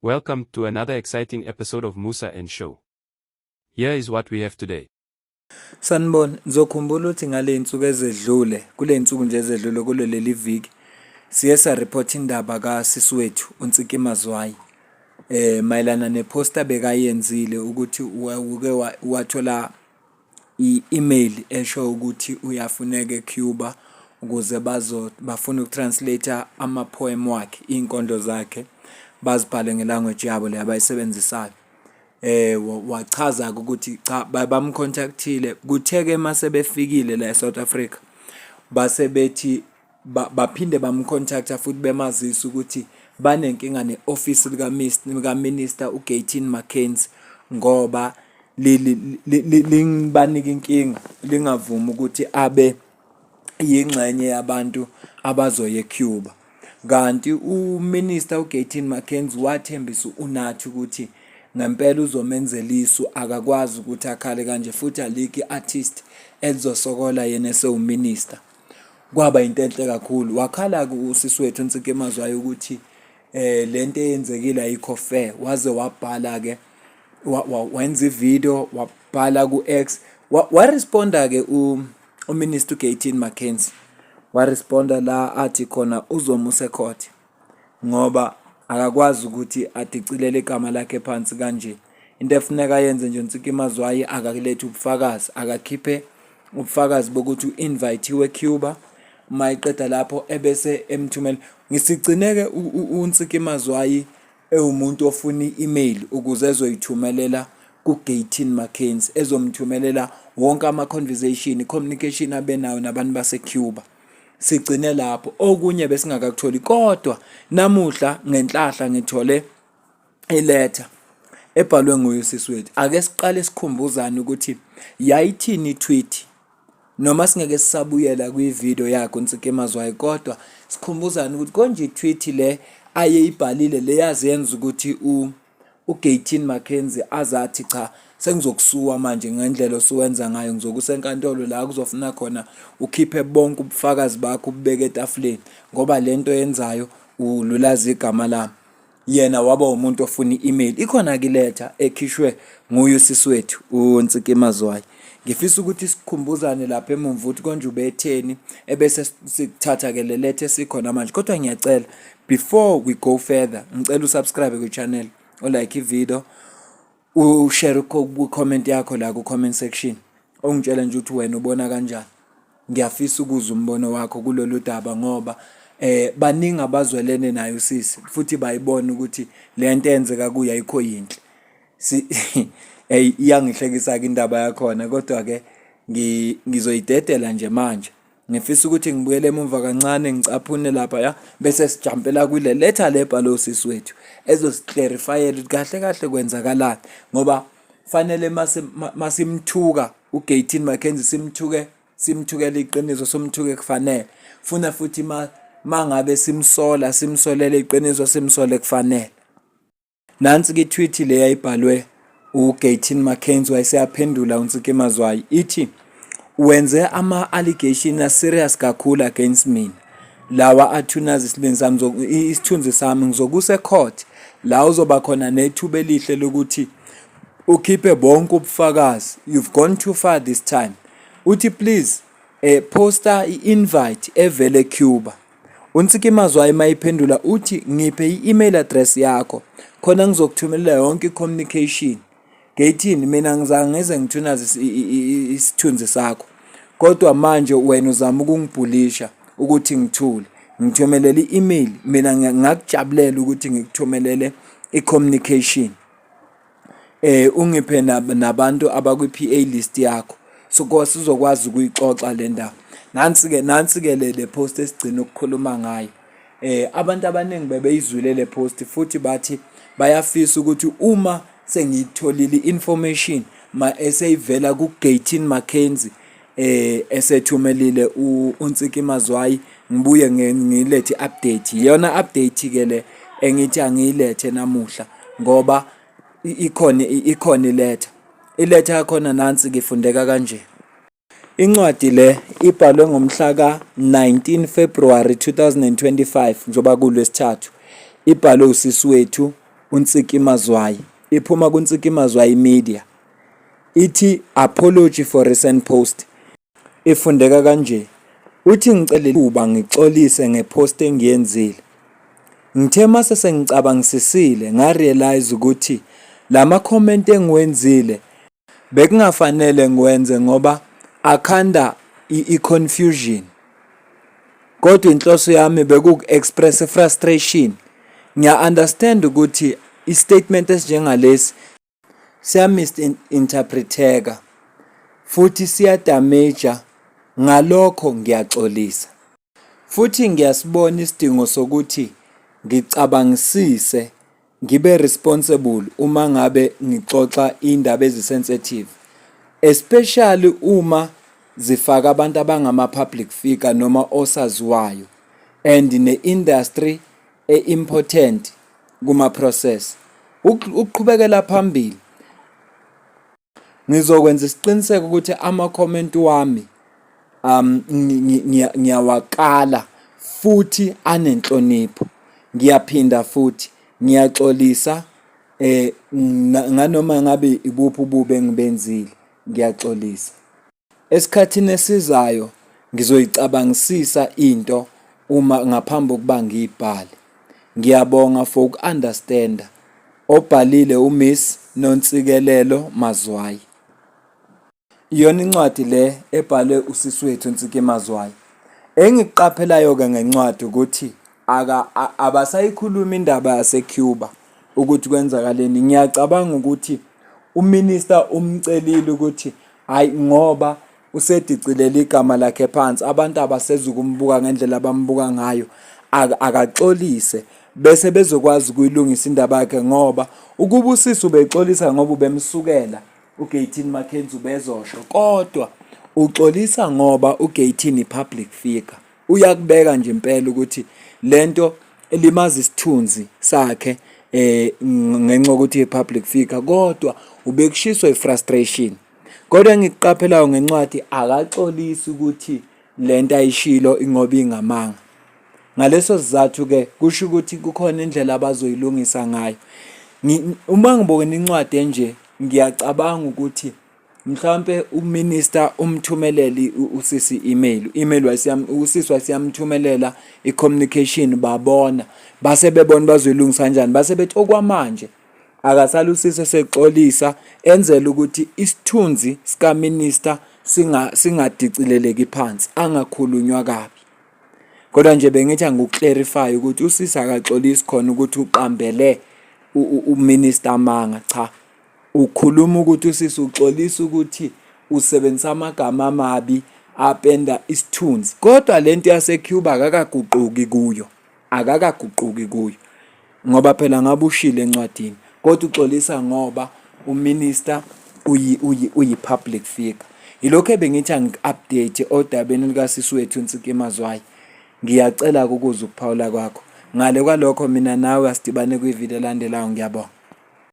Welcome to another exciting episode of Musa and Show. Here is what we have today. Sanibona, ngizokhumbula ukuthi ngale nsuku ezedlule, kule nsuku nje ezedlule kulo leli viki, siye sa-report indaba kasisi wethu uNtsiki Mazwai mayelana neposta bekayenzile ukuthi uke wathola i-email esho ukuthi uyafuneka eCuba ukuze bazo bafuna uku-translate ama-poem wakhe, iy'nkondlo zakhe bazibhale nge-language yabo le abayisebenzisayo. Wachaza-ke ukuthi cha, bam-contact-ile. Kuthe-ke mase befikile la e-South Africa, base bethi baphinde bam-contact-a futhi bemazisa ukuthi banenkinga ne-ofisi lika-Minister uGayton McKenzie ngoba libanika inkinga, lingavumi ukuthi abe yingxenye yabantu abazoya eCuba. Kanti u-Minister uGayton McKenzie wathembisa uNathi ukuthi ngempela uzomenzela isu, akakwazi ukuthi akhale kanje futhi alikho i-artist elizosokola yena esewu-minister. Kwaba into enhle kakhulu. Wakhala-ke usisi wethu uNtsiki Mazwai ukuthi lento eyenzekile ayikho fair. Waze wabhala-ke, wenza i-video, wabhala ku-X, wa-responda-ke u-Minister uGayton McKenzie. Wa-responda la athi khona uzomusa e-court ngoba akakwazi ukuthi adicilele igama lakhe phansi kanje. Into efuneka ayenze nje uNtsiki Mazwai, akakulethe ubufakazi, akakhiphe ubufakazi bokuthi u-invite-iwe eCuba. Uma eqeda lapho ebese emthumela. Ngisigcine-ke uNtsiki Mazwai ewumuntu ofuna i-email ukuze ezoyithumelela kuGayton McKenzie, ezomthumelela wonke ama-conversation, i-communication abenayo nabantu base-Cuba. Sigcine lapho, okunye besingakakutholi, kodwa namuhla ngenhlahla ngithole iletha ebhalwe nguye usisi wethu. Ake siqale sikhumbuzane ukuthi yayithini i-tweet, noma singeke sisabuyela kwi-video yakhe uNtsiki Mazwai, kodwa sikhumbuzane ukuthi konje i-tweet le ayeyibhalile le yaze yenza ukuthi uGayton McKenzie azathi, "Cha, sengizokusuwa manje ngendlela osuwenza ngayo, ngizokusa enkantolo la kuzofuna khona ukhiphe bonke ubufakazi bakho, ububeke etafuleni, ngoba lento yenzayo ululaza igama lami." Yena waba umuntu ofuna i-email. Ikhona-ke iletha ekhishwe nguye usisi wethu uNtsiki Mazwai. Ngifisa ukuthi sikhumbuzane lapha emumva ukuthi konje ubetheni, ebese sikuthatha-ke le letha esikhona manje. Kodwa ngiyacela, before we go further, ngicela u-subscribe kwi-channel, u-like i-video, u-share ku-comment yakho la ku-comment section, ungitshele nje ukuthi wena ubona kanjani. Ngiyafisa ukuzwa umbono wakho kulolu daba ngoba baningi abazwelene naye usisi futhi bayibona ukuthi lento eyenzeka kuye ayikho yinhle. Hey, iyangihlekisa-ke indaba yakhona, kodwa-ke ngizoyidedela nje manje. Ngifisa ukuthi ngibuyele emumva kancane, ngicaphune laphaya, bese sijampela kule letha le ebhalwe usisi wethu ezosi-clarify-ela ukuthi kahle kahle kwenzakalani, ngoba fanele masimthuka uGayton McKenzie simthuke, simthukele iqiniso, simthuke kufanele. Funa futhi mangabe simsola, simsolele iqiniso, simsole kufanele. Nansi-ke i-tweet le yayibhalwe uGayton McKenzie, wayeseyaphendula uNtsiki Mazwai, ithi, "Wenze ama-allegation a-serious kakhulu against mina, lawa athunaza isibindi sami, isithunzi sami. Ngizokusa e-court la uzoba khona nethuba elihle lokuthi ukhiphe bonke ubufakazi. You've gone too far this time." Uthi, "Please posta i-invite evele eCuba." UNtsiki Mazwai mayiphendula uthi, "Ngiphe i-email address yakho khona ngizokuthumelela yonke i-communication. Gayton, mina ngizange ngize ngithunaze isithunzi sakho, kodwa manje wena uzama ukungibhulisha ukuthi ngithule. Ngithumelele i-email, mina ngakujabulela ukuthi ngikuthumelele i-communication. Ungiphe nabantu abakwi-PA list yakho, so sizokwazi ukuyixoxa le ndaba." Nansi-ke le post esigcina ukukhuluma ngayo. Abantu abaningi bebeyizwile le post futhi bathi bayafisa ukuthi uma sengiyitholile i-information ma eseyivela ku-Gayton McKenzie esethumelile uNtsiki Mazwai, ngibuye ngilethe i-update. Iyona update-ke le engithi angiyilethe namuhla ngoba ikhona iletha. Iletha yakhona nansi-ke, ifundeka kanje. Incwadi le ibhalwe ngomhla ka-19 February 2025, njengoba kuLwesithathu. Ibhalwe usisi wethu. uNtsiki Mazwai. Iphuma kuNtsiki Mazwai Media. Ithi apology for recent post. Ifundeka kanje. Uthi ngicela ithuba ngixolise ngepost engiyenzile. Ngithe mase sengicabangisisile nga-realise ukuthi lama comment engiwenzile bekungafanele ngiwenze ngoba akhanda i-confusion. Kodwa inhloso yami bekuku-express frustration. Ngiya-understand ukuthi i-statement esinjengalesi siya-misinterpreteka futhi siyadamage, ngalokho ngiyaxolisa. Futhi ngiyasibona isidingo sokuthi ngicabangisise ngibe responsible uma ngabe ngixoxa indaba ezi-sensitive, especially uma zifaka abantu abangama-public figure noma osaziwayo and ne-industry e-important kuma-process. Ukuqhubekela phambili, ngizokwenza isiqiniseko ukuthi ama-comment wami ngiyawakala futhi anenhlonipho. Ngiyaphinda futhi ngiyaxolisa nganoma ngabe ibuphi ububi engibenzile, ngiyaxolisa. Esikhathini esizayo ngizoyicabangisisa into uma ngaphambi kokuba ngiyibhale. Ngiyabonga for uku-understand-a. Obhalile uMiss Nontsikelelo Mazwai. Iyona incwadi le ebhalwe usisi wethu Ntsiki Mazwai. Engikuqaphelayo-ke ngencwadi ukuthi abasayikhulumi indaba yase-Cuba ukuthi kwenzakaleni. Ngiyacabanga ukuthi u-minister umcelile ukuthi hhayi ngoba usedicilele igama lakhe phansi, abantu abasezukumbuka ngendlela abambuka ngayo, akaxolise bese bezokwazi ukuyilungisa indaba yakhe ngoba ukuba usisi ubexolisa ngoba ubemsukela uGayton McKenzie ubezosho, kodwa uxolisa ngoba uGayton i-public figure. Uyakubeka nje impela ukuthi lento elimaza isithunzi sakhe ngenxa yokuthi i-public figure, kodwa ubekushiswa i-frustration. Kodwa engikuqaphelayo ngencwadi akaxolisi ukuthi lento ayishilo ingoba ingamanga. Ngaleso sizathu-ke kusho ukuthi kukhona indlela abazoyilungisa ngayo. Uma ngibona incwadi enje ngiyacabanga ukuthi mhlawumpe u-minister umthumelele usisi i-email, i-email usisi waseyamthumelela i-communication babona base bebona bazoyilungisa kanjani, base bethi okwamanje akasale usisi esexolisa enzele ukuthi isithunzi sika-minister singadicileleki phansi, angakhulunywa kabi. Kodwa nje bengithi angiku-clarify ukuthi usisi akaxolisi khona ukuthi uqambele u-minister amanga, cha. Ukhuluma ukuthi usisi uxolisa ukuthi usebenzisa amagama amabi apenda isithunzi. Kodwa lento yase-Cuba akakaguquki kuyo, akakaguquki kuyo ngoba phela ngabe ushilo encwadini. Kodwa uxolisa ngoba u-minister uyi-public figure. Yilokhu ebengithi angiku-update odabeni likasisi wethu uNtsiki Mazwai. Ngiyacela-ke ukuzwa ukuphawula kwakho. Ngale kwalokho mina nawe asidibane kwividiyo elandelayo, ngiyabonga.